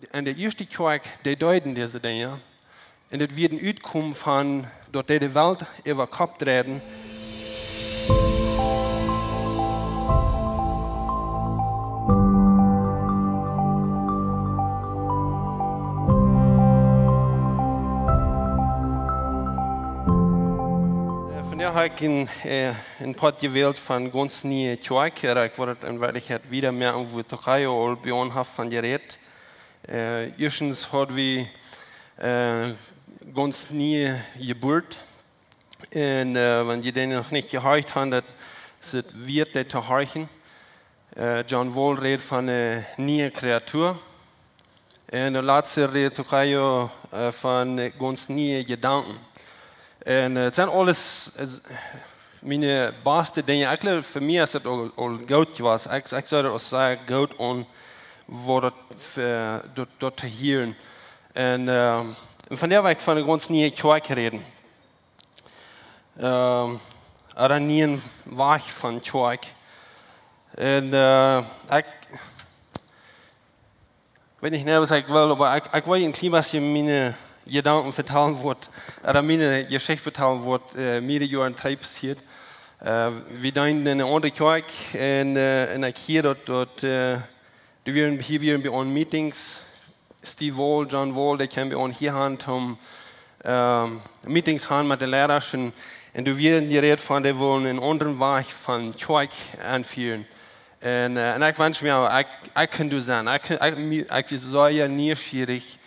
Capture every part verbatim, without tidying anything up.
En de ieeschte Kjoakj, dee deeden dise Dinja. Un daut wia een Utkomen von daut dee de Welt äwa Kopp dreiden. Äh, vondoag hab ekj een, äh, een Poat jewält von gaunz niee Kjoakj. Äh, ekj wull et en Werkjlichkjeit wieda moaken, wua Tokayo aul bie ons haft von jerät. Äh, ieeschtens haud wie, äh, gaunz niee Jeburt. Un, äh, wan jie dän noch nich jehorcht han, daut es wieet, dee to horchen. Äh, John Wall rät von eene niee Kreatua. Un de latste rät Tokayo, äh, von, äh, gaunz niee Jedanken. Un, äh, et sent aules, äh, miene baste Dinja. Ekj jleew, fa mie es et aul, aul goot jewast. Ekj, ekj see daut aus sea goot aun, woo daut, äh, daut, daut to hieren. Un, ähm, un vondoag well ekj von eene gaunz niee Kjoakj räden. Ähm, ooda een nieen Wajch von Kjoakj. Un, äh, ekj, ekj weet nich, nä, waut ekj well, oba ekj, ekj well een kjlien bät miene Jedanken vetalen, waut, ooda miene Jeschicht vetalen, waut, äh, mearere Joaren trigj passieed. Äh, wie deenden en eene aundre Kjoakj un, äh, un ekj hieed daut, daut, äh, doa wieren, hia wieren bie ons Meetings, Steve Wall, John Wall, dee kjeemen bie ons hia han, om, ähm, Meetings han met de Leidasch un, un doa wia jerät von, dee wullen een aundren Wajch von Kjoakj enfieren. Un, äh, un ekj wensch mie, ekj, ekj kunn doa sennen. Ekj kunn, ekj, mie, ekj wia sea nieschierich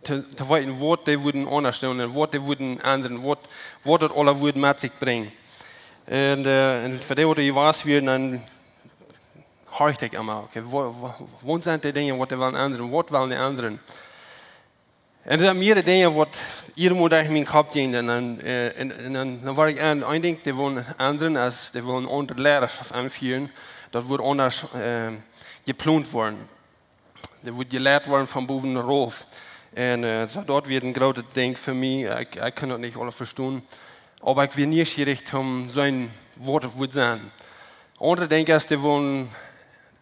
to, to weeten, waut dee wudden aundasch doonen un waut dee wudden endren, waut, waut daut aula wudd met sikj brinjen. Un, äh, un fa dee, waut doa jewast wieren, dan horcht ekj emma, okay, woo, woo, waut sent dee Dinja, waut dee wellen endren, waut wellen dee endren? Un daut sent mearere Dinja, waut irjentwua derch mienen Kopp jinjen. Un dan, äh, un, un dan, dan wort ekj aun, een Dinkj, dee wullen endren, es dee wullen aundre Leidaschoft enfieren. Daut wudd aundasch, äh, jeplont woaren. Dee wudd jeleit woaren von bowen rauf. Un, äh, soo daut wia een grootet Dinkj fa mie. Ekj, ekj kunn daut nich aula vestonen. Oba ekj wia nieschierich om to seenen, waut et wudd sennen. Aundre Dinkj es, dee wullen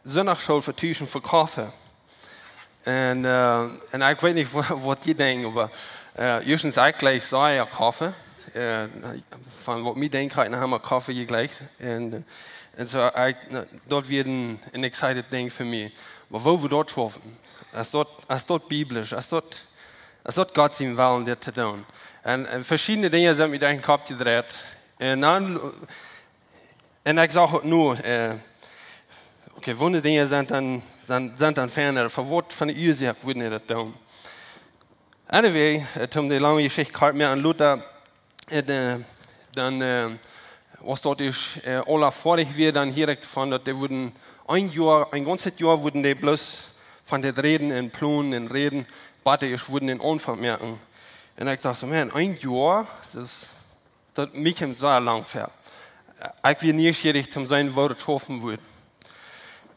Sindachschool vetuschen fa Koffe. Un, äh, un ekj weet nich, wa-, waut jie denkjen, oba, äh, ieeschtens, ekj jlikj sea Koffe. Äh, von waut mie denkjt, ha ekj noch emma Koffe jejlikjt. Un, äh, un soo, ekj, na, daut wia een, een excited Dinkj fa mie. Oba woo wie daut schaufen, es daut, es daut biblisch, es daut, es daut Gott sien Wellen, dit to doonen? Un, un veschiedne Dinja sent mie derch dän Kopp jedreit. Un dan, un ekj sach uk nu, äh, okay, woone Dinja sent dan, sent, sent dan fein, fa waut fa eene Uasoak wudden dee daut doonen? Anyway, äh, om de lange Jeschicht kort to moaken, lota, äh, de, dan, äh, aus daut es, äh, aula foadich wia, dan hieed ekj von, daut dee wudden een Joa, een gaunzet Joa wudden dee bloos von dit räden un plonen un räden, bat dee es wudden een Aunfank moaken. Un ekj docht soo, man, een Joa, daut es, daut mie kjemt sea lang väa. Ekj wia nieschierich om to seenen, woo daut schaufen wudd.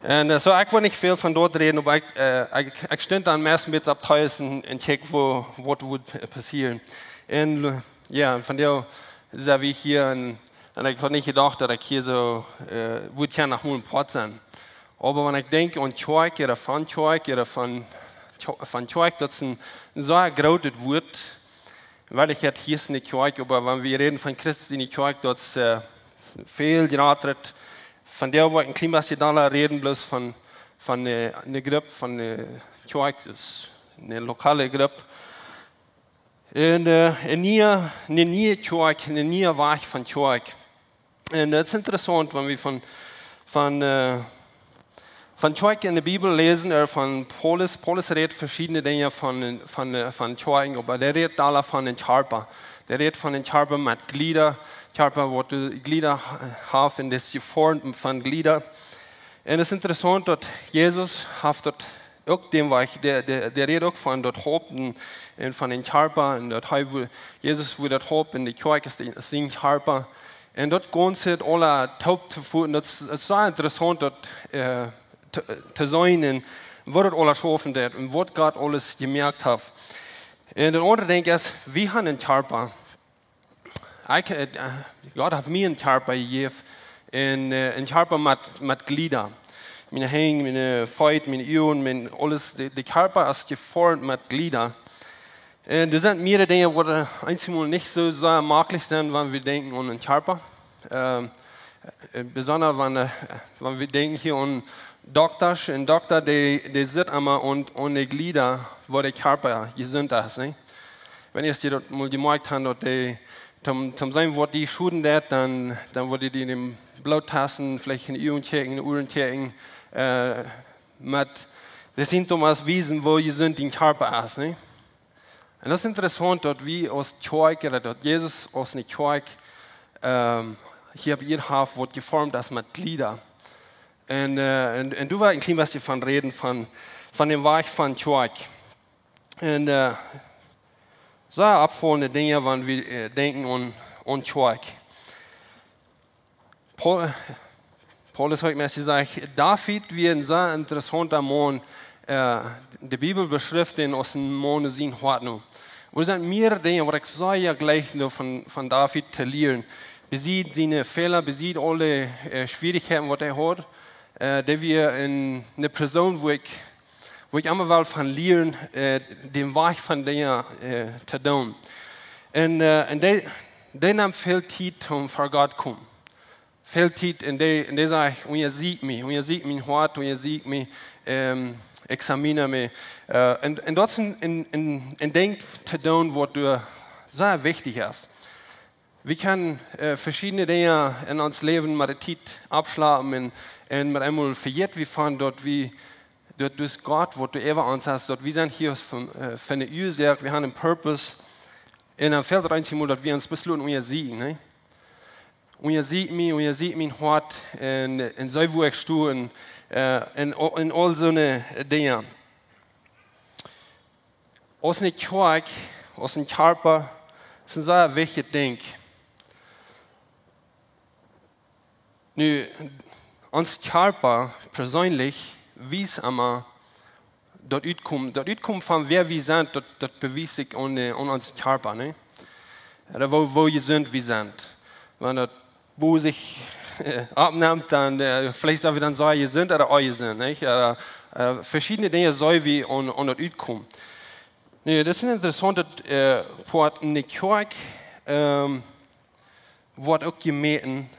Un, äh, soo, ekj wull nich väl von daut räden, oba ekj, äh, ekj, ekj stunt dan meist een bät opp Teus un, un kjikj, woo, waut wudd, äh, passieren. Un, äh, jo, vondoag sent wie hia un, un ekj haud nich jedocht, daut ekj hia soo, äh, wudd hia noch mol een Poat sennen. Oba wan ekj denkj aun Kjoakj, ooda von Kjoakj, ooda von Kjo-, von Kjoakj, daut es een, een sea grootet Wuat. Werkjlich, hia es eene Kjoakj, oba wan wie räden von Christus enne Kjoakj, daut es, äh, väl jratret. Vondoag well ekj een kjlien bät dolla räden, bloos von, von, äh, eene Grupp, von eene Kjoakj, daut es eene lokale Grupp. Un, äh, eene niee, eene niee Kjoakj, een niea Wajch von Kjoakj. Un daut es interessaunt, wan wie von, von, äh, von Kjoakj enne Bibel läsen, ooda von Paulus. Paulus rät veschiedne Dinja von, von, äh, von Kjoakjen, oba dee rät dolla von dän Kjarpa. Dee rät von dän Kjarpa met Jlieda, Kjarpa, waut de Jlieda ha-, haft, un daut es jeformt von Jlieda. Un daut es interessaunt, daut Jesus haft daut uk dän Wajch, dee, dee, dee rät uk von daut Haupt un, un von dän Kjarpa, un daut hee wia, Jesus wia daut Haupt un de Kjoakj es de, es sien Kjarpa. Un daut Gaunze aula toop to foten, daut es, daut es sea interessaunt, daut, äh, to, to seenen, un woo daut aula schaufen deit un waut Gott aules jemoakt haft. Un daut aundre Dinkj es, wie han een Kjarpa. Ekj, äh, Gott haft mie een Kjarpa jejäft, un, äh, een Kjarpa met, met Jlieda. miene Henj, miene Feet, miene Uagen, mien aules, de, de Kjarpa es jeformt met Jlieda. Un doa sent mearere Dinja, waut eenjemol nich soo sea mäajlich sent, wan wie denkjen aun dän Kjarpa. Ähm, äh, besonda wan, äh, wan wie denkjen hia aun Doktasch, een Dokta, dee, dee sitt emma aun, aun de Jlieda, woo de Kjarpa jesunt es, nich? Wan jie daut mol jemoakjt han, daut dee, toom, toom seenen, waut die schoden deit, dan, dan woat dee dän Bloot tasten, veleicht enne Uagen kjikjen, enne Uaren kjikjen, äh, met de Sintomas wiesen, woo jesunt dien Kjarpa es, nich? Un daut es interessaunt, daut wie aus Kjoakj, ooda daut Jesus aus eene Kjoakj, ähm, hia bie ons haft, woat jeformt es met Jlieda. Un, äh, un, un doa well ekj een kjlien bät von räden, von, von dän Wajch von Kjoakj. Un, äh, soo oppfaulende Dinja, wan wie, äh, denkjen aun, aun Kjoakj. Paul-, Paulus haft mie jesajcht, David wia een sea interessaunta Maun, äh, de Bibel beschrift dän aus een Maun no sien Hoat no. Doa sent mearere Dinja, waut ekj soo jleich noch von, von David to lieren. Besied siene Fäla, besied aule, äh, Schwierichkjeiten, waut hee haud, äh, dee wia een, eene Persoon, wua ekj wua ekj emma well von lieren, äh, dän Wajch von Dinja, äh, to doonen. Un, äh, un dee, dee neem väl Tiet, om ver Gott to komen. Väl Tiet, un dee, un dee säd: "Unjasieekj mie, unjasieekj mien Hoat, unjasieekj mie, ähm, examineer mie." Äh, un, un daut es een, een, een, een Dinkj to doonen, waut doa sea wichtich es. Wie kjennen, äh, veschiedne Dinja en ons Läwen met de Tiet aufschlapen un, un met eemol vejäten wie von daut wie, daut es Gott, waut doa äwa ons es, daut wie sent hia aus von, äh, von de Uasoak, wie haben een Purpose. Un dan fält daut eenjemol, daut wie ons bloos loten unjasieekjen, nä? Unjasieekj mie, unjasieekj mien Hoat un, un see, wua ekj sto un, äh, un, un aul soone Dinja. Aus eene Kjoakj, aus een Kjarpa, es een sea wichtjet Dinkj. Nu, ons Kjarpa perseenlich wiest emma daut Utkomen, daut Utkomen von wäa wie sent, daut, daut bewiest sikj aun, äh, aun ons Kjarpa, nä? Ooda woo, woo jesunt wie sent. Wan daut bosich, äh, aufnemt, dan, äh, veleicht sent wie dan sea jesunt ooda onjesunt, nä? Ooda, äh, veschiedne Dinja, soo aus wie aun, aun daut Utkomen. Nu, daut es een interessauntet, äh, Poat. Enne Kjoakj, ähm, woat uk jemäten,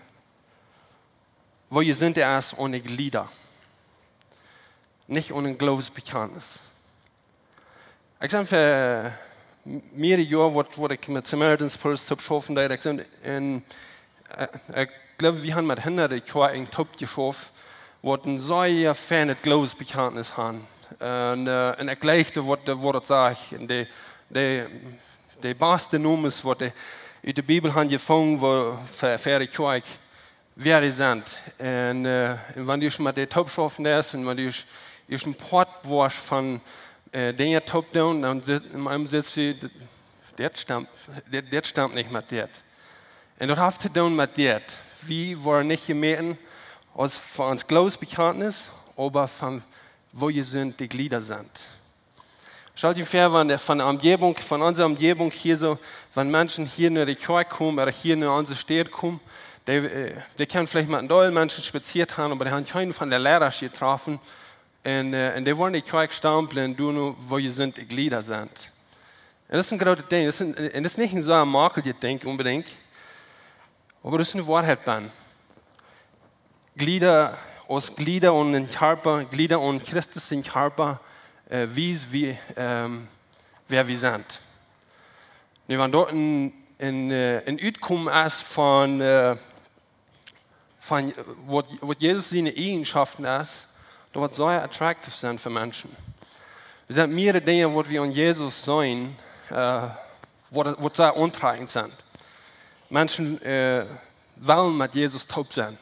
woo jesunt et es aun de Jlieda, nich aun een Gloowesbekjantnis. Ekj sie ver mearere Joaren, waut, waut ekj met Samaritan's Purse toop schaufen deed, ekj sie en, äh, ekj gleew, wie haben met hundade Kjoakjen toop jeschauft, waut een sea feinet Gloowesbekjantnis haben. Un, äh, un ekj jleich, waut, waut daut sajcht. Un de, de, de baste Nomes, waut dee ut de Bibel haben jefungen, wua, fa, fa de Kjoakj, wäa dee sent. Un, äh, un wan du met dee toop schaufen deist, un wan du ieescht een Poat woascht von, äh, Dinja toop doonen, dan sit, en eenem sitst du, dit, dit stemt, dit, dit stemt nich met dit. Un daut haft to doonen met dit. Wie woaren nich jemäten aus fa ons Gloowesbekjantnis, oba von woo jesunt de Jlieda sent. Stellt junt väa, wan de, von de Omjäwunk, von onse Omjäwunk hia soo, wan Menschen hia no de Kjoakj komen ooda hia no onse Staut komen, dee, äh, dee kjennen veleicht met een Deel Menschen spazieet haben, oba dee haben kjeenen von de Liera jetroffen. Un, äh, un dee woaren de Kjoakj stemplen, doano, woo jesunt de Jlieda sent. Un daut es een grootet Dinkj. Daut es een, un daut es nich een soo moakjlich Dinkj onbedinjt. Oba daut es eene Woarheit bie. Jlieda, aus Jlieda aun een Kjarpa, Jlieda aun Christus sien Kjarpa, äh, wiest wie, ähm, wäa wie sent. Nu, wan doa een, een, äh, een Utkomen es von, äh, von, äh, waut, waut Jesus siene Eajenschoften es, daut woat sea attractive sennen fa Menschen. Doa sent mearere Dinja, waut wie aun Jesus seenen, äh, waut, waut sea auntrakjent sent. Menschen, äh, wellen met Jesus toop sennen.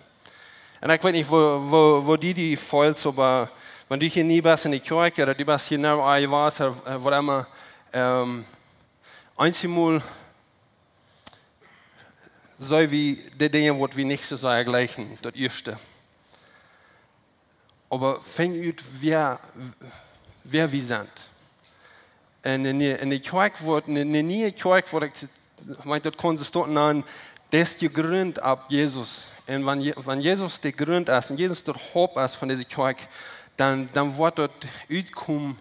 Un ekj weet nich, woo, woo, woo du die feelst, oba wan du hia nie best enne Kjoakj, ooda du best hia nie ea jewast, ooda, äh, waut emma, ähm, eenjemol sent wie de Dinja, waut wie nich soo sea jlikjen, daut ieeschte. Oba finj ut, wäa, wäa wie sent. Un enne, enne Kjoakj woat, enne, enne niee Kjoakj woat, ekj meen, daut kaun sikj stoten aun, daut es jegrunt opp Jesus Un wan, Je wan Jesus de Grunt es un Jesus daut Haupt es von dise Kjoakj, dan, dan woat daut Utkomen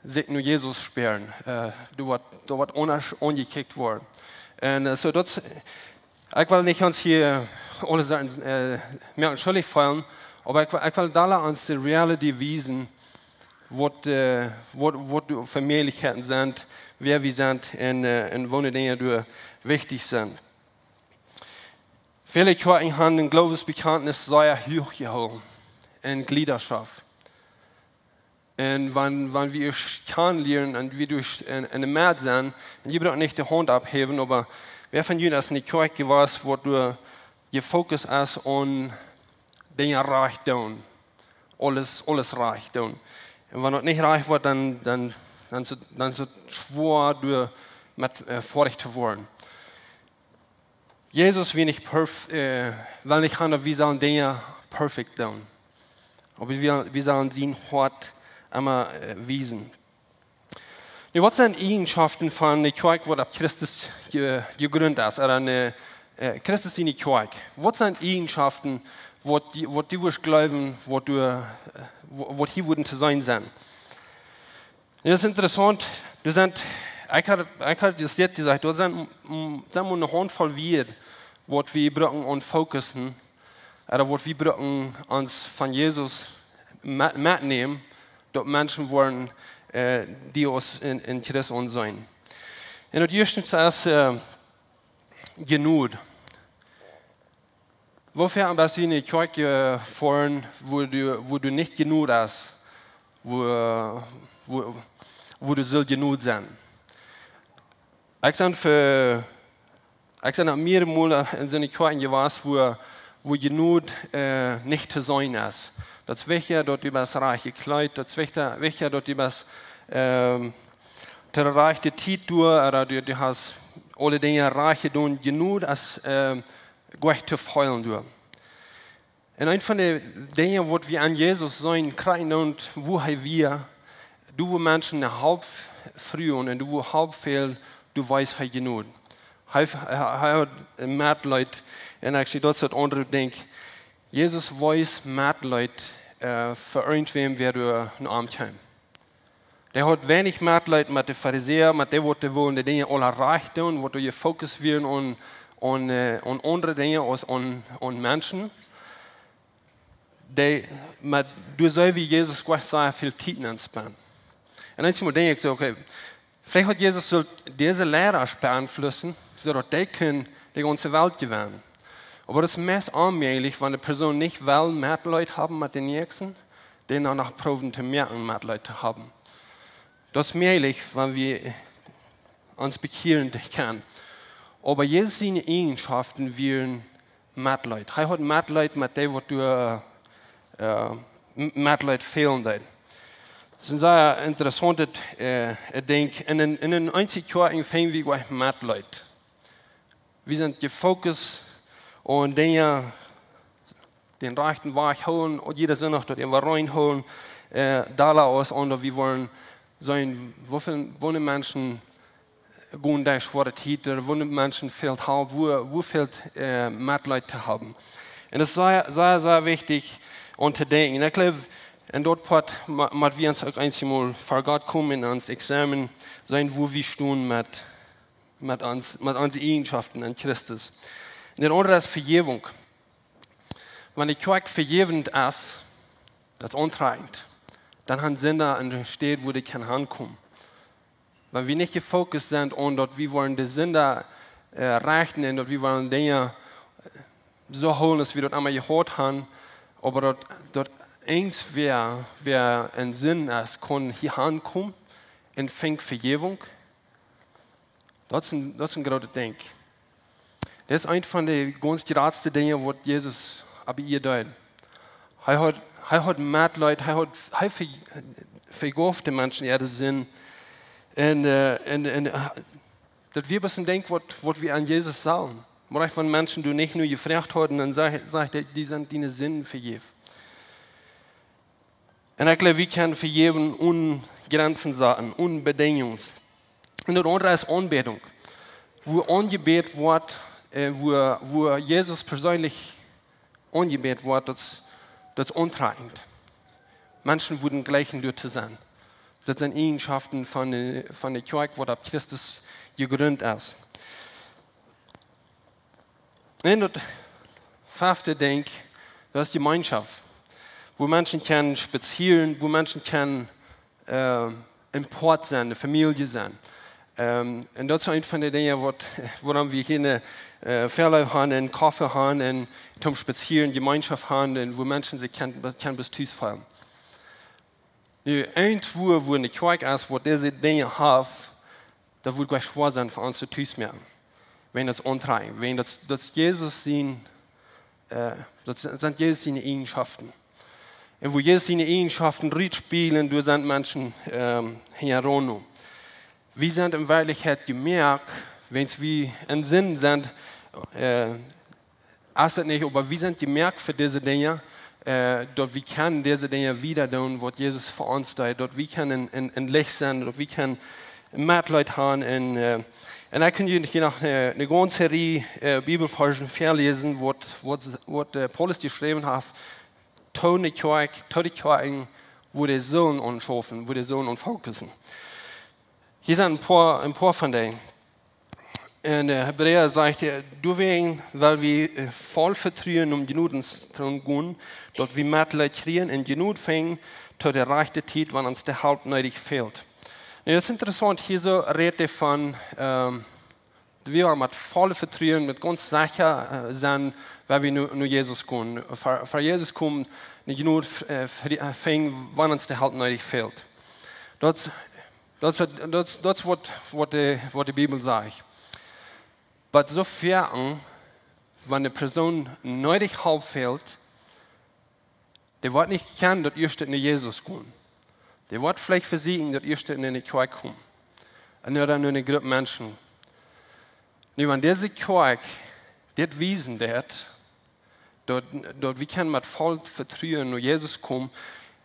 sikj no Jesus spieren. Äh, doa woat, doa woat aundasch aunjekjikjt woaren. Un äh, soo daut, ekj well nich ons hia aule Sachen äh, mea schullich feelen, oba ekj, ekj well doa ons de reality wiesen, waut, äh, waut, waut doa fa Mäajlichkjeiten sent, wäa wie sent un, äh, un woone Dinja doa wichtich sent. Väle Kjoakjen haben een Gloowensbekjantnis sea huach jehoolen un Jliedaschoft. Un wan, wan wie ons kjanen lieren un wie derch en, en de Medd sent, un jie brucken nich de Haunt opphäwen, oba wäa von junt es en de Kjoakj jewast, waut doa jefokust es aun Dinja rajcht doonen, aules, aules rajcht doonen. Un wan daut nich rajcht woat, dan, dan, dan es daut, dan es daut schwoa doa met äh, foadich to woaren. Jesus wia nich perf äh, well nich haben, daut wie sellen Dinja perfekt doonen. Oba wie, wie sellen sien Hoat emma äh, wiesen. Nu, waut sent Eajenschoften von ne Kjoakj, waut opp Christus je, jegrunt es, ooda ne äh, Christus siene Kjoakj? Waut sent Eajenschoften, waut dee, waut dee wurscht jleewen, waut doa, äh, wa-, waut hia wudden to seenen sent? Daut es interessaunt. Doa sent, ekj haud, ekj haud daut jesajcht, doa sent, mm, sent mau ne Hauntvoll Wieed, waut wie brucken aun fokussen, ooda waut wie brucken ons von Jesus met, metnämen, daut Menschen woaren äh, dee ons en, en Christus aunseenen. Un daut ieeschte es äh, Jnod. Woo foaken best du en ne Kjoakj jefoaren, wua du, wua du nich Jnod hast, wua, wua, wua du sullst Jnod sennen? Ekj sie fa, ekj sie aul mearemol en soone Kjoakjen jewast, wua, wua Jnod äh, nich to seenen es. Daut es wichtja, daut du best rajcht jekjleet, daut es wichtja, wichtja, daut du best ähm, to de rajchte Tiet doa, ooda du, du hast aule Dinja rajcht jedonen, Jnod es äh, goanich to feelen doa. Un eent von de Dinja, waut wie aun Jesus seenen, krakjt nu, wua hee wia, doa wua Menschen ne Help fruagen un doa wua Help fäld, doa wees hee Jnod. Hee, hee, hee haud Metleet, un actually, daut es daut aundre Dinkj. Jesus wees Metleet äh, fa irjentwäm, wäa doa no am kjeem. Dee haud weinich Metleet met de Farisäa, met dee, waut dee wullen de Dinja aula rajcht doonen, waut doa jefokust wieren aun, aun, äh, aun aundre Dinja aus aun, aun Menschen. Dee, met, doa see wie Jesus goanich sea väl Tiet nenn spenden. Un eensjemol denkj ekj soo, okay, veleicht haud Jesus sult dise Liera beeinflussen, soo daut dee kunnen de gaunze Welt jewennen. Oba daut es meist onmäajlich, wan de Persoon nich well Metleet haben met dän Näakjsten, dän dan noch proowen to moaken Metleet to haben. Daut es mäajlich, wan wie ons bekjieren kjennen. Oba Jesus siene Eajenschoften wieren Metleet. Hee haud Metleet met dee, waut doa äh, M-, Metleet fälen deed. Daut es een sea interessauntet äh, Dinkj. En, en, en eensje Kjoakjen finj wie goanich Metleet. Wie sent jefokust aun Dinja, dän rajchten Wajch hoolen, un jieda Sindach daut äwa rein hoolen, äh, doa aus aun daut wie wellen seenen, woo väl, woone Menschen gonen derch schwoare Tieden, woone Menschen fält Help, wua, wua fält äh, Metleet to haben. Un daut es sea, sea, sea wichtich aun to denkjen. Un ekj jleew, en daut Poat mo-, motten wie ons uk eensjemol ver Gott komen un ons examinen, seenen, wua wie stonen met, met ons, met onse Eajenschoften en Christus. Un daut aundre es Vejäwunk. Wan de Kjoakj vejäwent es, daut es auntrakjent, dan haben Sinda ne Städ, wua dee kjennen hankomen. Wan wie nich jefokust sent aun daut wie wellen de Sinda äh, rajchten un daut wie wellen Dinja äh, soo hoolen, aus wie daut emma jehaut haben, oba daut, daut irjentwäa, wäa en Sind es, kaun hia hankomen un finjt Vejäwunk, daut es een, daut es een grootet Dinkj. Daut es eent von de gaunz jratste Dinja, waut Jesus opp Ieed deed. Hee haud, hee haud Metleet, hee haud, hee ve-, vejeef de Menschen äare Sind. Un, äh, un, un äh, daut wia bloos een Dinkj, waut, waut wie aun Jesus sagen. Mau wan Menschen doa nich no jefroacht hauden, dan säd, säd hee, die sent diene Sinden vejäft. Un ekj jleew, wie kjennen vejäwen one Grenzen saten, one Bedinjungen. Un daut aundre es Aunbädunk. Wua aunjebät woat, äh, wua, wua Jesus perseenlich aunjebät woat, daut, daut auntrakjt. Menschen wudden jleichen doa to sennen. Daut sent Eajenschoften von de, von de Kjoakj, waut opp Christus jejrunt es. Un daut fefte Dinkj, daut es Jemeenschoft. Wua Menschen kjennen spazieren, wua Menschen kjennen äh, een Poat sennen, eene Famielje sennen. Ähm, un daut es eent von de Dinja, waut, wuarom wie hia eene äh, Veleew haben, een Koffe haben, un toom spazieren, Jemeenschoft haben, un wua Menschen sikj kjennen, kjennen bloos tus feelen. Nu, irjentwua, wua eene Kjoakj es, waut dise Dinja haft, daut woat jlikj schwoa sennen fa ons to tus moaken. Wan daut auntrakjt, wan daut, daut es Jesus sien, äh, daut sent Jesus siene Eajenschoften. Un wua Jesus siene Eajenschoften rutspieejelt, doa sent Menschen ähm, hinjaraun. Wie sent en Werkjlichkjeit jemoakt, wan wie en Sind sent, äh, es daut nich, oba wie sent jemoakt fa dise Dinja, äh, daut wie kjennen dise Dinja wieda doonen, waut Jesus fa ons deed, daut wie kjennen en, en, en Licht sennen, daut wie kjennen Metleet haben. Un, äh, un ekj kaun junt hia noch eene, eene gaunze Rieej äh, Bibelvarzen väaläsen, waut, waut, waut äh, Paulus jeschräwen haft, to de Kjoakj, to de Kjoakjen, wua dee sellen aunschaufen, wua dee sellen aunfokussen. Hia sent een poa, een poa von dee. En äh, Hebräa sajcht hee, doawäajen well wie äh, voll Vetruen nom Jnodentroon gonen, daut wie Metleet kjrieen un Jnod finjen to de rajchte Tiet, wan ons de Help needich fält. Nu, daut es interessaunt, hia soo rät hee von, ähm, wie woaren met voll Vetruen, met gaunz secha äh, sennen, wan wie no, no Jesus gonen. Ver, ver Jesus komen, de Jnod äh, ver, äh, finjen, wan ons de Help needich fält. Daut, daut, daut, daut es waut, waut de, waut de Bibel sajcht. Oba soo foaken, wan eene Persoon needich Help fält, dee woat nich kjennen daut ieeschte no Jesus komen. Dee woat veleicht vesieekjen daut ieeschte no eene Kjoakj komen. Un dan no eene Grupp Menschen. Nu, wan dise Kjoakj dit wiesen deed, daut, daut wie kjennen met voll Vetruen no Jesus komen,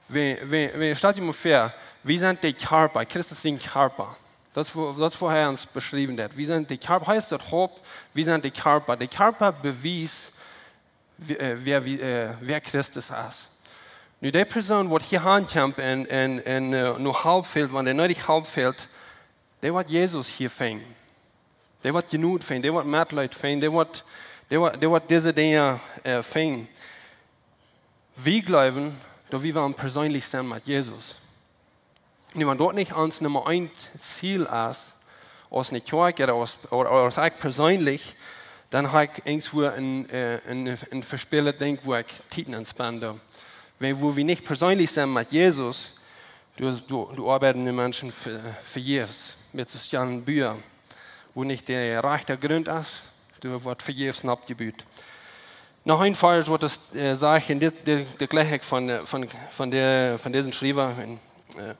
wie, wie, wie, stalt junt mol väa, wie sent de Kjarpa, Christus sien Kjarpa. Daut es woo, daut es woo hee ons beschräwen haft. Wie sent de Kjarpa, hee es daut Haupt, wie sent de Kjarpa. De Kjarpa bewiest, wäa, äh, wäa, wie, äh, wäa Christus es. Nu, dee Persoon, waut hia aunkjemt un, un, un äh, no Help fält, wan dee needich Help fält, dee woat Jesus hia finjen. Dee woat Jnod finjen, dee woat Metleet finjen, dee woat, dee woat, dee woat dise Dinja äh, finjen. Wie jleewen, daut wie wellen perseenlich sennen met Jesus. Nu, wan daut nich ons Numma eent Ziel es, aus eene Kjoakj ooda aus, ooda, ooda aus ekj perseenlich, dan hab ekj irjentwua een, äh, een, een vespält Dinkj, wua ekj Tiet enspend. Wan, wua wie nich perseenlich sent met Jesus, doa, doa, doa oabeiden de Menschen ve-, vejäfs, met soziale Bua, wua nich de rajchta Grunt es, doa woat vejäfs noppjebut. Noch een Varsch, waut daut äh, sajcht, un dit, dit, dit jlikj ekj von, äh, von, von, de, von disen Schriewa. Un äh,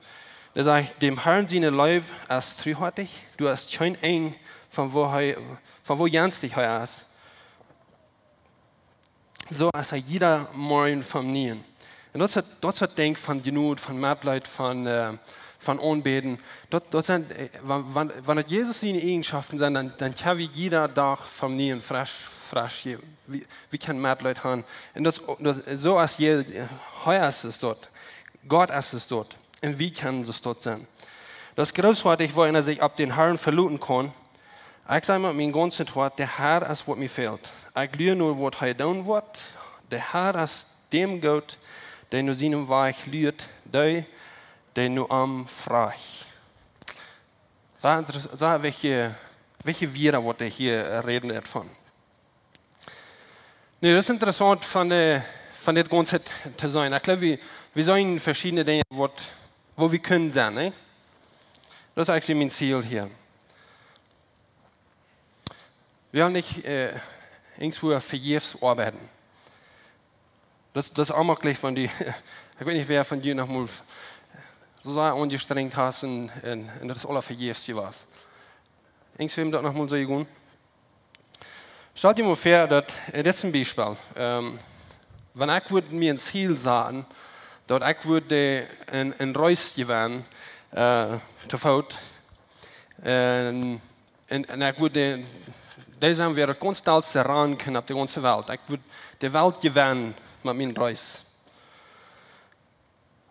dee sajcht: Dem Herrn siene Leew es truhoatich, doa es kjeen Enj von woo hee, von woo jenstich hee es. Soo es hee jieda Morjen vom Nieen. Un daut es daut, daut es daut Dinkj von Jnod, von Metleet, von, äh, von Aunbäden. Daut, daut sent, äh, wan, wan, wan daut Jesus siene Eajenschoften sent, dan, dan kjenn wie jieda Dach vom Nieen fresch, fresch jäwen. Wie, wie kjennen Metleet haben. Un daut, daut, soo es Jesus, hee es daut. Gott es daut. Un wie kjennen daut sennen. Daut es groothoatich, woo eena sikj opp dän Herrn veloten kaun. Ekj saj met mien gaunzet Hoat: De Herr es, waut mie fält. Ekj lua no, waut hee doonen woat. De Herr es däm goot, dee no sienen Wajch luat, dee, dee no am froacht. Soo interess-, soo, welche, welche Wieed woat hia äh, räden doavon? Nu, daut es interessaunt von, de, von dit gaunze to seenen. Ekj jleew, wie, wie seenen veschiedne Dinja, waut, woo wie kjennen sennen, nä? Daut es eejentlich mien Ziel hia. Wie wellen nich äh, irjentwua vejäfs oabeiden. Daut, daut es aulemol jlikj von dee, ekj weet nich, wäa von junt noch mol soo sea aunjestrenjt haft un, un, un daut es aules vejäfs jewast. Irjentwäm daut noch mol soo jegonen? Stalt junt mol väa, daut, äh, dit es een Biespel. Ähm, wan ekj wudd mie een Ziel saten, daut ekj wudd äh, een, een Reis jewennen, äh, to Foot, un, un, un ekj wudd de, Dee sent wäa daut gaunz dollste rannen kunnen opp de gaunze Welt. Ekj wudd de Welt jewennen met mien Reis.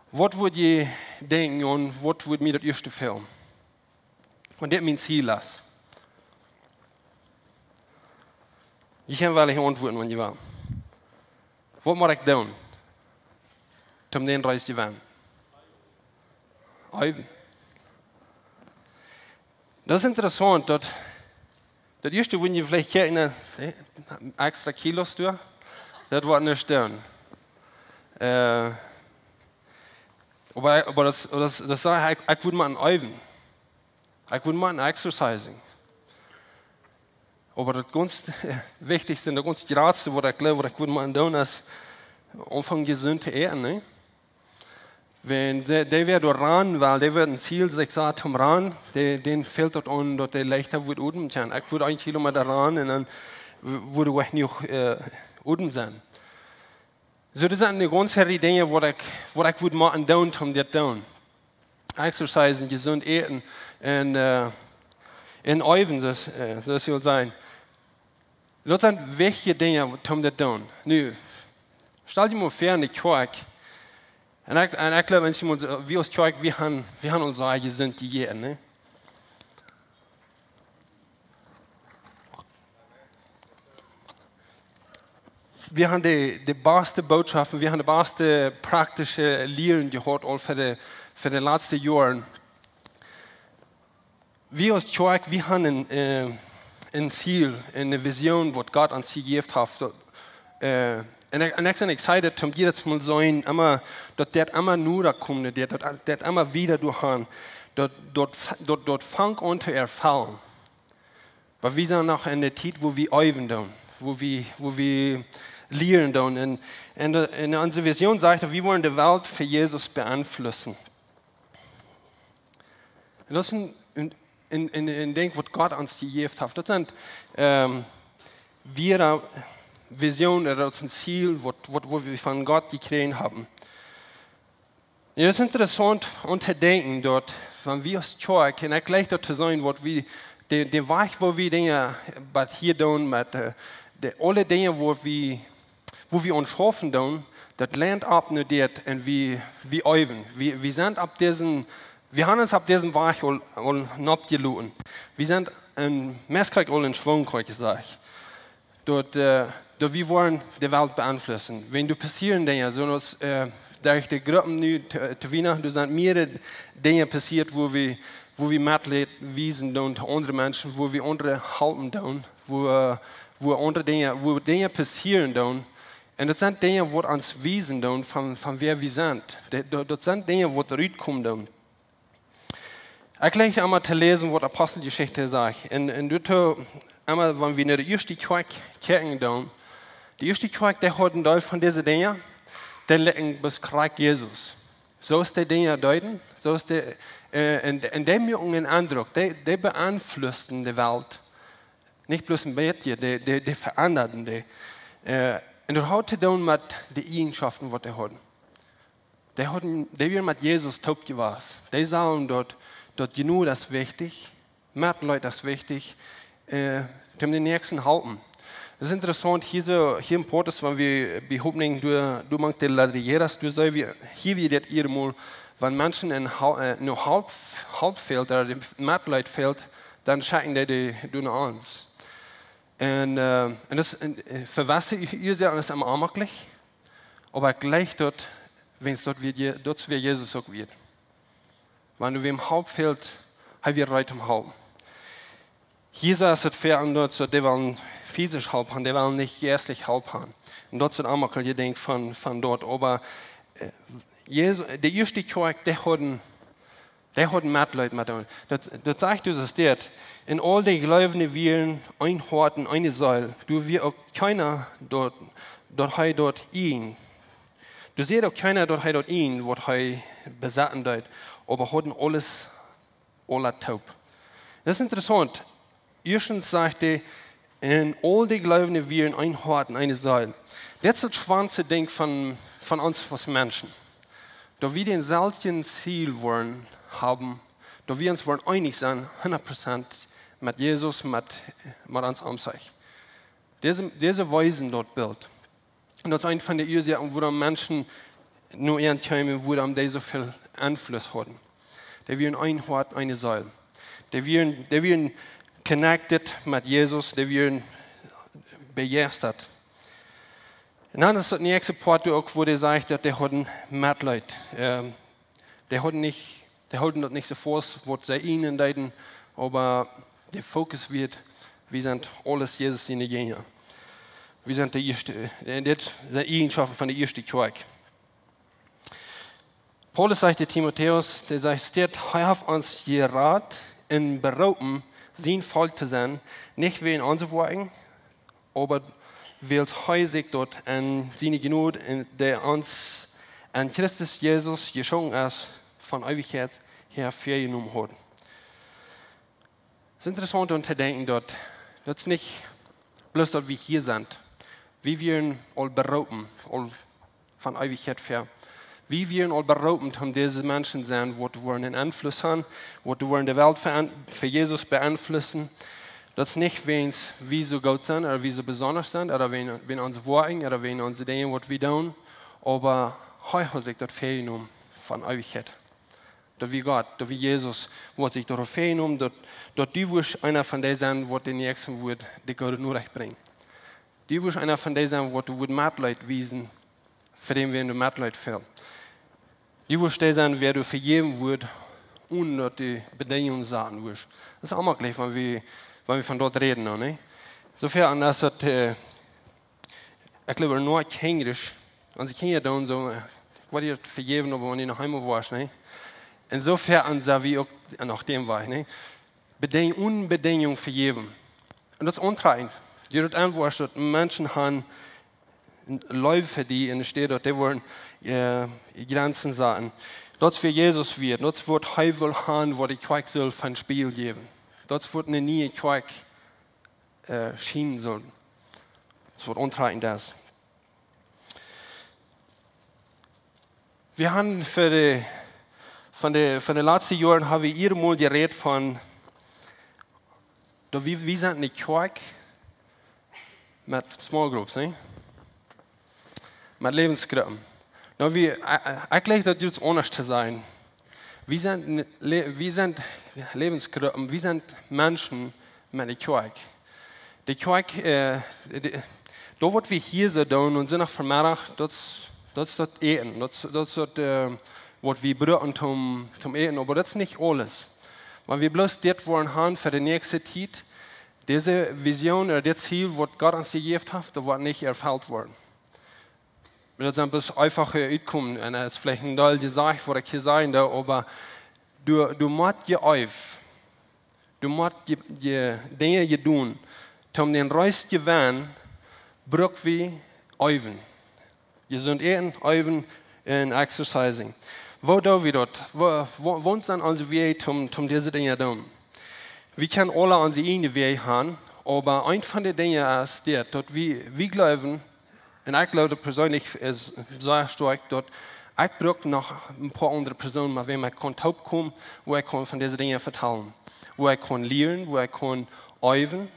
Waut wudd jie denkjen un waut wudd mie daut ieeschte fälen? Wan dit mien Ziel es. Jie kjennen woll nich auntwuaden, wan jie wellen. Waut mott ekj doonen, om dän Reis to jewennen? Eewen. Daut es interessaunt, daut, daut ieeschte, wan jie veleicht kjikjen, eh, extra Kilos doa, daut woat nich doonen. Eh, oba, oba daut, daut, daut sajcht, ekj, ekj wudd mau eewen. Ekj wudd mau exercising. Oba daut gaunz wichtichste un daut gaunz jratste, waut ekj jleew, waut ekj wudd mau doonen, es aunfangen jesunt to äten, nä? Wan dee, dee wäa doa rannen well, dee wäa een Ziel sikj sat om rannen, dee, dän fält daut aun, daut dee leichta wudd odmen kjennen. Ekj wudd een Kilomeeta rannen un dan w-, wudd ekj nich, eh, odmen sennen. Soo, daut sent eene gaunze Rieej Dinja, waut ekj, waut ekj wudd mau doonen, om dit to doonen. Exercisen, jesunt äten un, eh, un eewen, soo aus, eh, soo aus jie wellen. Daut sent wichtje Dinja, om dit to doonen. Nu, stal die mau väa enne Kjoakj. Un ekj, un ekj jleew, wan jie mau, wie aus Kjoakj, wie haben, wie haben ons sea jesunt jejäten, nä? Wie haben de, de baste Botschaften, wie haben de baste praktische Lieren jeheet aul fa de, fa de latste Joaren. Wie aus Kjoakj, wie haben een, eh, een Ziel, eene Vision, waut Gott ons jejäft haft. Eh, un ekj, un ekj sie excited, om jiedet Mol seenen, emma, daut dit emma noda kjemt, daut, daut, daut emma wieda derchgonen, daut, daut, daut, daut fangt aun to erfellen. Oba wie sent noch enne Tiet, wua wie eewen doonen, wua wie, wua wie lieren doonen. Un, un, un onse Vision sajcht, daut wie wellen de Welt fa Jesus beeinflussen. Un daut es een, een, een, een, een Dinkj, waut Gott ons jejäft haft. Daut sent, ehm, wieda Visionen, daut es een Ziel, waut, waut, waut wie von Gott jekjräajen haben. Un daut es interessaunt, om to denkjen, daut, wan wie aus Kjoakj, un ekj jleich daut to seenen, waut wie, de, de Wajch, woo wie Dinja bat hia doonen, met, eh, de, aule Dinja, woo wie, woo wie ons schaufen doonen, daut lient opp no dit un wie, wie eewen. Wie, wie sent opp disen, wie haben ons opp disen Wajch aul, aul nopp jeloten. Wie sent een Messkjrich aul en Schwung, kaun ekj sajen. Daut, eh, daut wie wellen de Welt beeinflussen. Wan doa passieren Dinja, soo aus, eh, derch de Gruppen nu to, to Wienachten, doa sent mearere Dinja passieet, wua wie, wua wie Metleet wiesen doonen to aundre Menschen, wua wie aundre halpen doonen, wua, wua aundre Dinja, wua Dinja passieren doonen. Un daut sent Dinja, waut ons wiesen doonen von, von wäa wie sent. Daut, daut, daut sent Dinja, waut rutkomen doonen. Ekj jleich emma to läsen, waut Aposteljeschicht sajcht. Un, un doa emma, wan wie no de ieeschte Kjoakj kjikjen doonen, de ieeschte Kjoakj, dee haud een Deel von dise Dinja, dee likjten bloos krakjt Jesus. Soo aus dee Dinja deeden, soo aus dee, eh, un, un dee muaken een Eindruck, dee, dee beeinflussen de Welt. Nich bloos een bät, dee, dee, dee veendaden dee. Eh, un daut haud to doonen met de Eajenschoften, waut dee hauden. Dee hauden, dee wieren met Jesus toop jewast. Dee sagen daut, daut Jnod es wichtich, Metleet es wichtich, eh, om dän Näakjsten halpen. Daut es interessaunt, hia soo, hia en Paulus, wan wie bie Hopninj doa, doa mank de ladrilleras, doa seen wie, hia wie dit ieescht mol, wan Menschen en Hal-, eh, no Help, Help fält, ooda de Metleet fält, dan schekjen dee dee doa no ons. Un, eh, un daut es, un, eh, fa jewesse Uasoaken es daut emma onjemakjlich, oba ekj jleich daut, wiels daut wia Je-, daut wia Jesus uk wia. Wan doa wäm Help fält, hee wia reed om halpen. Hia es daut väl aundasch, daut dee wellen physisch Help haben, dee wellen nich jeistlich Help haben. Un daut es daut onjemakjliche Dinkj von, von doa. Oba, eh, Jesus, de ieeschte Kjoakj, dee hauden, dee hauden Metleet met an. Daut, daut sajcht doa, es dit: "Un aul de Jleewende wieren een Hoat un eene Seel. Doa wia uk kjeena daut, daut hee daut ieejend." Doa säd uk kjeena, daut hee daut ieejend, waut hee besetten deed, oba hauden aules, aula toop. Daut es interessaunt. Ieeschtens sajcht hee: "Un aul de Jleewende wieren een Hoat un eene Seel." Dit es daut schwoaste Dinkj von, von ons aus Menschen. Daut wie daut selwje Ziel wellen haben, daut wie ons wellen eenich sennen, hundat Prozent met Jesus, met, met ons omzich. Dise, dise wiesen daut Bilt. Un daut es eent von de Uasoaken, wuarom Menschen no an kjeemen, wuarom dee soo väl Enfluss hauden. Dee wieren een Hoat, eene Seel. Dee wieren, dee wieren connected met Jesus, dee wieren bejeistat. Un dan es daut näakjste Poat uk, wua dee sajcht, daut dee hauden Metleet. Ähm, dee hauden nich, dee hauden daut nich soo faust, waut see eenen deeden, oba de Fokus wia, wie sent aules Jesus siene Jinja. Wie sent de ieeschte, äh, dit sent Eajenschoften von de ieeschte Kjoakj. Paulus sajcht to Timotäus, dee sajcht, daut hee haft ons jerat un beroopen, sien Volkj to sennen, nich wäajen onse Woakjen, oba wiels hee sikj daut aun siene Jnod, en, dee ons aun Christus Jesus jeschonken es, von Eewichkjeit häa väajenomen haud. Es interessaunt om to denkjen, daut, daut es nich bloos daut wie hia sent. Wie wieren aul beroopen, aul von Eewichkjeit väa. Wie wieren aul beroopen, om dise Menschen sennen, waut woaren eenen Enfluss haben, waut woaren de Welt fa, fa Jesus beeinflussen. Daut es nich wäajen wie soo goot sent, ooda wie soo besonda sent, ooda wäajen, wäajen onse Woakjen, ooda wäajen onse Dinja, waut wie doonen. Oba hee haud sikj daut väajenomen von Eewichkjeit. Daut wia Gott, daut wia Jesus, waut sikj daut väajenomen, daut, daut du wurscht eena von dee sennen, waut dän Näakjsten wudd de goode Norecht brinjen. Du wurscht eena von dee sennen, waut wudd Metleet wiesen, fa däm, wäm du Metleet fält. Du wurscht dee sennen, wäm du vejäwen wurscht, onen daut du Bedinjungen saten wurscht. Daut es aulemol jlikj, wan wie, wan wie von daut räden, nä? Soo väl aun daut, äh, ekj jleew, no Enjlisch, onse Kjinja doonen soo, äh, ekj woa die daut vejäwen, oba wan du noch eemol woascht, nä? Un soo väl aun sent wie uk, äh, no däm Wajch, nä? Bedinj-, onen Bedinjungen vejäwen. Un daut es ontrakjent. Dee daut aunwoascht, daut Menschen haben Leew fa die enne Städ, daut dee woaren, äh, Jrenzen saten. Daut es fa Jesus wia. Daut es waut hee well haben, waut de Kjoakj saul von Spiegel jäwen. Daut es waut eene niee Kjoakj, äh, schienen saul. Daut es waut ontrakjent es. Wie haben fa de, von de, von de latste Joaren haben wie hia mol jerät von, daut wie, wie sent eene Kjoakj met small groups, nä? Met Läwensgruppen. Nu, wie, äh, äh, ekj jleew daut es aundasch to sennen. Wie sent ne-, Lä-, wie sent Läwensgruppen, wie sent Menschen met de Kjoakj. De Kjoakj, äh, de, daut waut wie hia soo doonen aum Sindach Vemeddach, daut es, daut es daut Äten, daut es, daut es daut, äh, waut wie brucken toom, toom äten, oba daut es nich aules. Wan wie bloos dit woaren haben fa de näakjste Tiet, dise Vision ooda dit Ziel, waut Gott ons jejäft haft, daut woat nich erfelt woaren. Daut sent bloos eenfache Utkomen, un daut es veleicht een Deel jesajcht, waut ekj hia sajen doo, oba du, du motst jeewen, du motst je, je, Dinja jedonen, om dän Reis to jewennen, bruck wie äwen. Jesunt äten, äwen un exercising. Woo doo wie daut? Woo, woo, waut sent onse Wäaj om, om dise Dinja doonen? Wie kjennen aule onse eejne Wäaj haben, oba eent von de Dinja es dit, daut wie, wie jleewen, un ekj jleew perseenlich es sea stoakj, daut ekj bruck noch een poa aundre Persoonen, met wäm ekj kaun toopkomen, wua ekj kaun von dise Dinja vetalen, wua ekj kaun lieren, wua ekj kaun äwen,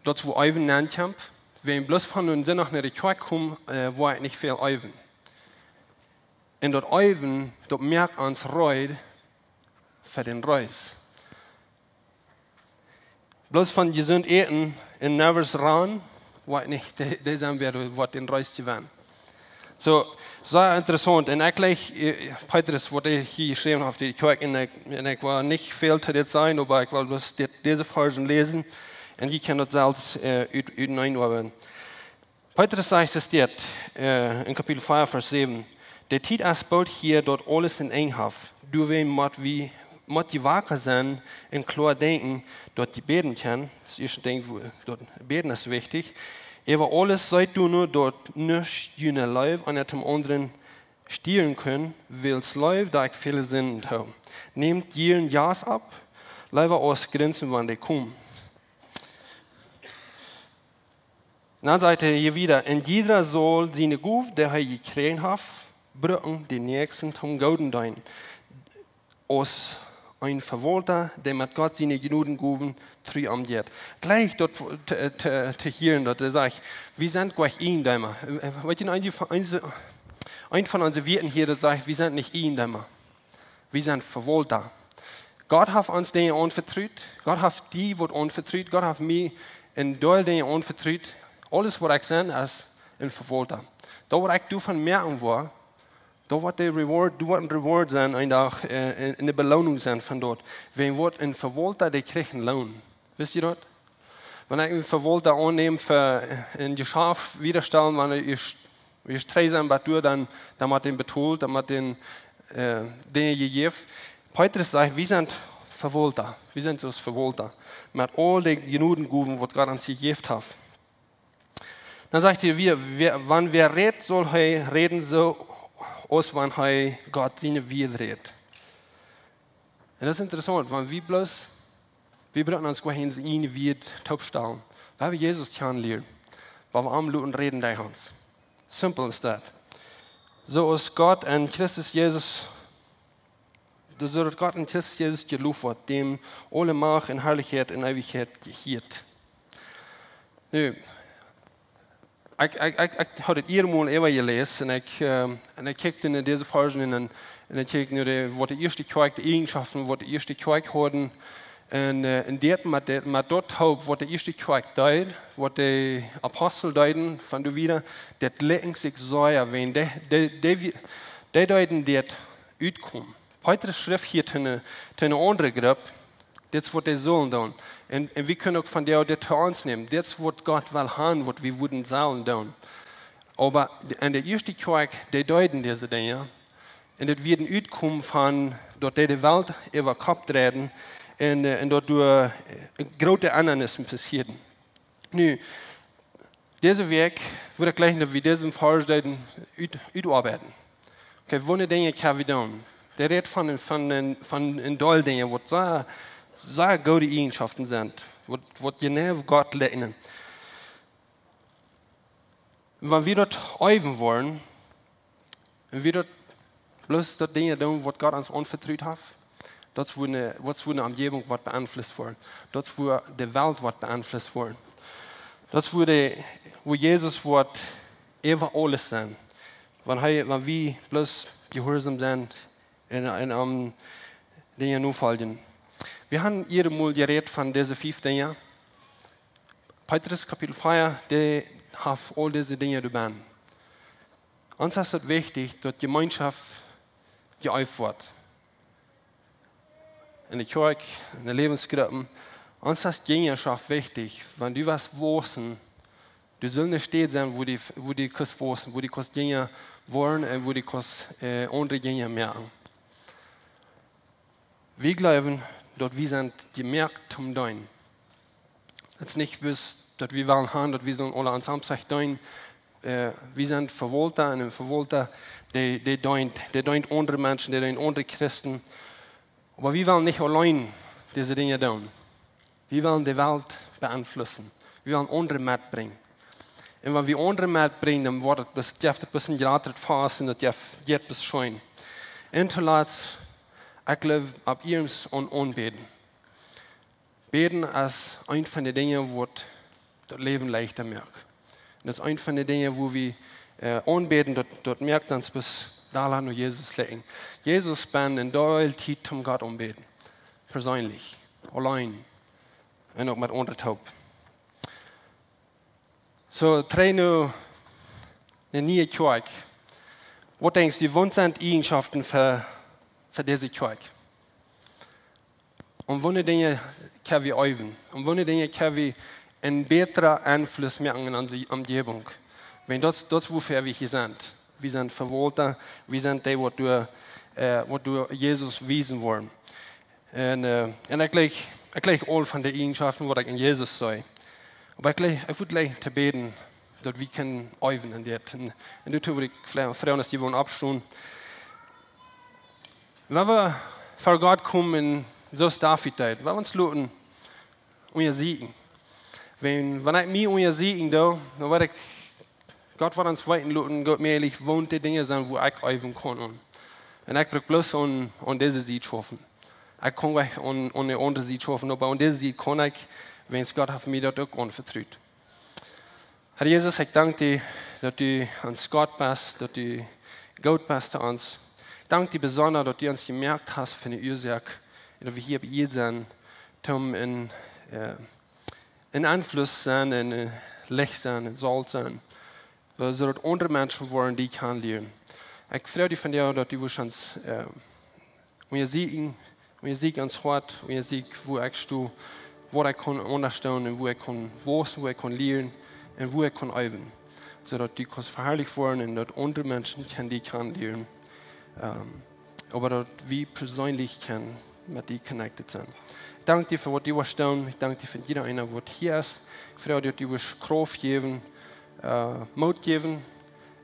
daut es wua äwen nenkjemt, wan bloos von dän Sindach no de Kjoakj komen, äh, woa ekj nich väl äwen. Un daut äwen, daut moakt ons reed fa dän Reis. Bloos von jesunt äten un nervös rannen, woat nich, dee, dee sent wäa, waut dän Reis jewennen. Soo, sea interessaunt. Un ekj jleew, äh, Petrus, waut hee hia jeschräwen haft, dee Kjoakj, un ekj, un ekj well nich väl to dit sajen, oba ekj well bloos dit, dise Varsch läsen. Un jie kjennen daut selfst, äh, ut, utenaunda oabeiden. Petrus sajcht es dit, äh, en Kapitel vea, Varsch säwen: De Tiet es boolt hia, daut aules een Enj haft. Doawäajen mott wie, mott jie waka sennen un kloa denkjen, daut jie bäden kjennen. Daut ieeschte Dinkj, wua-, daut Bäden es wichtich. Äwa aules seet doano, daut nuscht june Leew eena toom aundren stieren kaun, wiels Leew deit väle Sinden too. Nämt jieren Jast opp, leewa aus grinsen, wan dee komen. Un dan sajcht hee hia wieda: Un jieda saul siene Gow, dee hee jekjräajen haft, brucken, dän Näakjsten toom Gooden deenen. Aus een Vewaulta, dee met Gott siene Jnodengowen tru omjeit. Jlikj daut to, to, to hieren, daut hee sajcht, wie sent jlikj Iejendeema. Weet jie, een von onse, een von onse Wieed hia, daut sajcht, wie sent nich Iejendeema. Wie sent Vewaulta. Gott haft ons Dinja aunvetrut. Gott haft die waut aunvetrut. Gott haft mie een Deel Dinja aunvetrut. Aules waut ekj sie es een Vewaulta. Daut waut ekj doavon moaken woa, daut woat de Reward, daut woat een Reward sennen, een Dach, äh, een, eene Beloonunk sennen von daut. Wäa woat een Vewaulta, dee kjricht een Loon. Wisst jie daut? Wan ekj een Vewaulta aunnäm fa, äh, een Jeschaft wiedastalen, wan ekj ieescht, ieescht dree sennen bat doa, dan, dan mott dee betolt, dan mott dee, äh, Dinja jejäft. Petrus sajcht, wie sent Vewaulta. Wie sent soo aus Vewaulta. Met aul de Jnodengowen waut Gott ons jejäft haft. Dan sajcht hee wada, wäa, wan wäa rät, saul hee räden soo aus wan hee Gott siene Wieed rät. Un daut es interessaunt, wan wie bloos, wie brucken ons jlikj enne Wieed toopstalen. Wie haben Jesus kjanen lieren. Wan wie am loten räden derch ons. Simple as that. Soo aus Gott en Christus Jesus, soo daut Gott en Christus Jesus jeloft woat, däm aule Macht un Harlichkjeit un Eewichkjeit jehieet. Nu, ekj, ekj, ekj, ekj haud daut hia mol äwa jeläst un ekj, ähm, un ekj kjikjt en dise Varsch un, un ekj kjikjt no de, waut de ieeschte Kjoakj, de Eejenschoften, waut de ieeschte Kjoakj hauden. Un, äh, un dit met, de, met daut toop, waut de ieeschte Kjoakj deed, waut de Apostel deeden, von doa wieda, daut likjt sikj soo, wan dee, dee, dee, dee deeden dit utkomen. Petrus schrift hia to eene, to eene aundre Grupp, dit es waut dee sullen doonen. Un, un wie kjennen uk von dee dit to ons nämen. Dit es waut Gott well haben, waut wie wudden sellen doonen. Oba de, en de ieeschte Kjoakj, dee deeden dise Dinja. Un daut wia een Utkomen von daut dee de Welt äwa Kopp dreiden un, äh, un daut doa, äh, groote Endanissen passieeden. Nu, dise Wäakj wudd ekj jlikj daut wie disen Varsch deeden ut, utoabeiden. Okay, waut fa Dinja kjenn wie doonen? Dee rät von, von, von een Deel Dinja, waut sea, sea goode Eejenschoften sent, waut, waut jeneiw Gott likjnen. Wan wie daut eewen woaren, un wie daut bloos daut Dinja doonen, waut Gott ons aunvetrut haft, daut es woo eene, waut es woo eene Omjäwunk woat beeinflusst woaren. Daut es woo de Welt woat beeinflusst woaren. Daut es woo de, woo Jesus woat äwa aules sennen. Wan hee, wan wie bloos jehuarsom sent un, un am Dinja nofoljen. Wie haben hia mol jerät von dise fief Dinja. Petrus Kapitel vea, dee haft aul dise Dinja doabennen. Ons es daut wichtich, daut Jemeenschoft jeeeft woat. En de Kjoakj, en de Läwensgruppen. Ons es Jinjaschoft wichtich, wan du west wausen, du sust eene Städ sennen, wua du, wua du kaust wausen, wua du kaust Jinja woaren un wua du kaust, äh, aundre Jinja moaken. Wie jleewen, daut wie sent jemoakt toom deenen. Daut es nich bloos daut wie wellen haben, daut wie soo aule aun Samstag deenen. Äh, wie sent Vewaulta un een Vewaulta, dee, dee deent, dee deent aundre Menschen, dee deent aundre Christen. Oba wie wellen nich auleen dise Dinja doonen. Wie wellen de Welt beeinflussen. Wie wellen aundre metbrinjen. Un wan wie aundre metbrinjen, dan woat et bloos, jeft et bloos een jratret Fast un daut jeft, jeft bloos Scheen. Un toolatst, ekj jleew, opp ieescht aun aunbäden. Bäden es eent von de Dinja, waut daut Läwen leichta moakt. Un daut es eent von de Dinja, wua wie, äh, aunbäden, daut, daut moakt ons bloos dolla no Jesus likjnen. Jesus spend een Deel Tiet toom Gott aunbäden. Perseenlich. Auleen. Un uk met aundre toop. Soo, trigj no de niee Kjoakj. Waut denkjst du, waut sent Eejenschoften fa, fa dise Kjoakj? Un waut fa Dinja kjenn wie eewen? Un waut fa Dinja kjenn wie een bätren Einfluss moaken en onse Omjäwunk? Wan daut, daut es wuafäa wie hia sent. Wie sent Vewaulta, wie sent dee, waut doa, äh, waut doa Jesus wiesen woaren. Un, äh, un ekj jlikj, ekj jlikj aul von de Eejenschoften, waut ekj en Jesus see. Oba ekj jlikj, ekj wudd jlikj to bäden, daut wie kjennen eewen en dit. Un, un doatoo wudd ekj veleicht froagen, aus jie wellen oppstonen. Wan wie ver Gott komen, soo aus David deed, wan wie ons loten unjasieekjen. Wan, wan ekj mie unjasieekjen doo, dan woa ekj, Gott woat ons weeten loten, Gott, mie eejentlich, waut de Dinja sent, wua ekj eewen kaun aun. Un ekj bruck bloos aun, aun dise Sied schaufen. Ekj kaun nich aun, aun de aundre Sied schaufen, oba aun dise Sied kaun ekj, wiels Gott haft mie daut uk aunvetrut. Herr Jesus, ekj dank die, daut du ons Gott best, daut du goot best to ons. Ekj dank die besonda, daut du ons jemoakt hast fa eene Uasoak, un daut wie hia bie die sent, om een, äh, een Enfluss sennen, een, äh, Licht sennen, een Solt sennen. Soo, soo daut aundre Menschen woaren die kjanen lieren. Ekj froag die vondoag, daut du woascht ons, äh, unjasieekjen, unjasieekj ons Hoat, unjasieekj, wua ekj sto, waut ekj kaun aundasch doonen un wua ekj kaun wausen, wua ekj kaun lieren un wua ekj kaun äwen. Soo daut du kaust veharlicht woaren un daut aundre Menschen kjennen die kjanen lieren. Ähm, oba daut wie perseenlich kjennen met die connected sennen. Ekj dank die fa waut du woascht doonen. Ekj dank die fa jieda eena waut hia es. Ekj froag die, daut du woascht Krauft jäwen, äh, Moot jäwen,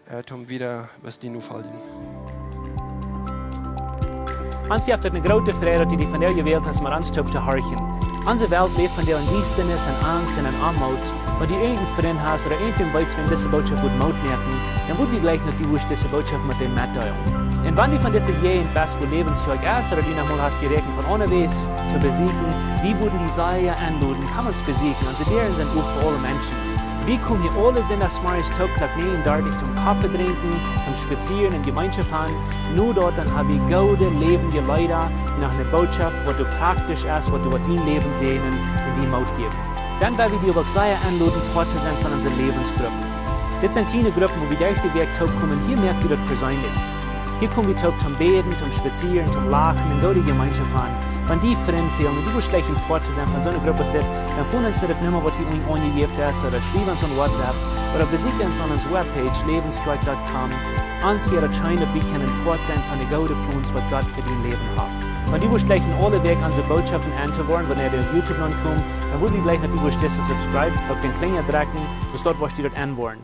äh, om wieda waut die nu fält. Ons jeft et eene groote Freid, daut du die vondoag jewält hast, met ons toop to horchen. Onse Welt läft vondoag en Diestanis, en Angst un en Oamoot. Wan du irjent een Frint hast ooda irjentwäm weetst, wäm dise Bootschoft wudd Moot moaken, dan wudd wie jleichen, daut du wurscht dise Bootschoft met dän metdeelen. Un wan du von dise Jäajent best, wua Läwens Kjoakj es, ooda du noch mol hast jeräakjent von aundawäajes to besieekjen, wie wudden die sea enloden, komm ons besieekjen. Onse Däaren sent op fa aule Menschen. Wie komen hia aule Sindachsmorjes toop Klock näajen dartich toom Koffe drinkjen, toom spazieren un Jemeenschoft haben. Nu doa dan hab wie goode läwendje Leeda, noch eene Bootschoft, waut praktisch es, waut, waut dien Läwen säajnen un die Moot jäwen. Dan well wie die uk sea enloden, Poat to sennen von onse Läwensgruppen. Dit sent kjliene Gruppen, wua wie derch de Wäakj toop komen. Hia moak wie daut perseenlich. Hia kom wie toop toom bäden, toom spazieren, toom lachen un goode Jemeenschoft haben. Wan die Frind fälen un du wurscht jleichen Poat to sennen von soone Grupp aus dit, dan foon ons no de Numma, waut hia unjen aunjejäft es, ooda schriew ons aun WhatsApp, ooda besieekj ons aun onse Webpage, läwens kjoakj dot com. Ons wia et scheen, daut wie kjennen Poat sennen von de goode Plons, waut Gott fa dien Läwen haft. Wan du wurscht jleichen aule Wäakj onse Bootschoften en to woaren, wanea dee opp YouTube nopp komen, dan wudd wie jleichen, daut du wurscht disen subscribe, opp dän Kjlinja drekjen, soo daut du wurscht enwoaren.